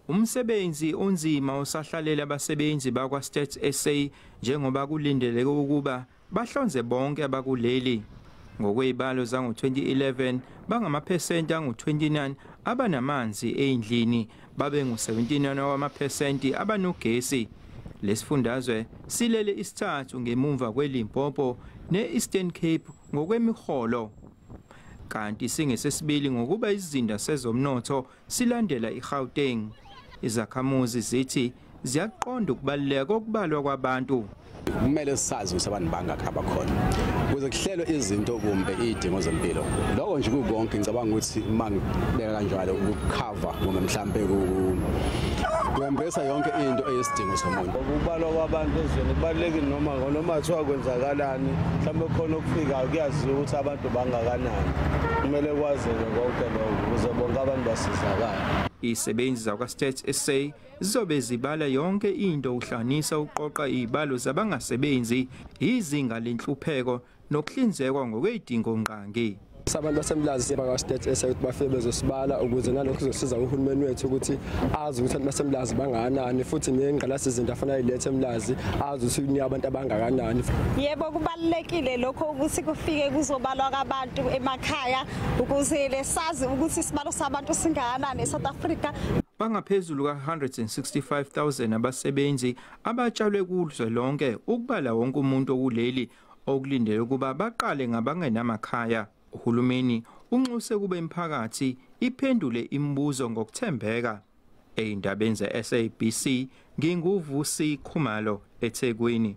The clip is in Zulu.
Umsebenzi onzima usahlalela abasebenzi bakwa-Stats SA njengoba kulindeleke ukuba bahlonze bonke abakuleli. Ngokwezibalo zango-2011, bangamaphesenti angu-29 abanamanzi ey'ndlini, babe ngu-79 wamaphesenti abanogesi. Lesifundazwe silele isithathu ngemumva kweLimpopo ne-Eastern Cape ngokwemiholo, kanti singesesibili ngokuba isizinda sezomnotho silandela iGauteng. Izakhamuzi zithi ziyaqonda ukubaluleka kokubalwa kwabantu. Kumele sazi ukuthi abantu bangakhi abakhona ukuze kuhlelwe izinto kumbe izidingo zempilo. Lokho nje kukonke, ngicabanga ukuthi uma ngibeka kanjalo, ukukhava kumbe mhlambe ku-embrace yonke into eyisidingo somuntu. Ukubalwa kwabantu ezweni kubalulekile, noma kuthiwa kwenzakalani, mhlawumbe khona okufikayo, kuyaziwa ukuthi abantu bangakanani. Kumele kwazeke konke lokho ukuze bonke abantu basizakale. Izisebenzi zakwa-Stats SA zizobe zibala yonke into, uhlanganisa uqoqa izibalo zabangasebenzi, izinga lenhlupheko nokuhlinzekwa ngokwezidingo ngqangi. Sabantu baseMlazi bakwa-Stats SA ukuthi bafike bezosibala, ukuze nalokhu kuzosiza uhulumeni wethu ukuthi azi ukuthi abantu baseMlazi bangakanani, futhi nengqalasizinda afanele ayilethe eMlazi, azi ukuthi unika abantu abangakanani. Yebo, kubalulekile lokho ukuthi kufike kuzobalwa kwabantu emakhaya ukuze lesazi ukuthi isibalo sabantu singakanani eSouth Africa. Bangaphezulu ka-165,000 abasebenzi abatshalwe kuzwelonke ukubala wonke umuntu okuleli, okulindelwe ukuba baqale ngabangenamakhaya. Uhulumeni unxuse kube imiphakathi iphendule imibuzo ngokuthembeka. Ey'ndabeni ze-SABC, nginguVusi Khumalo, eThekwini.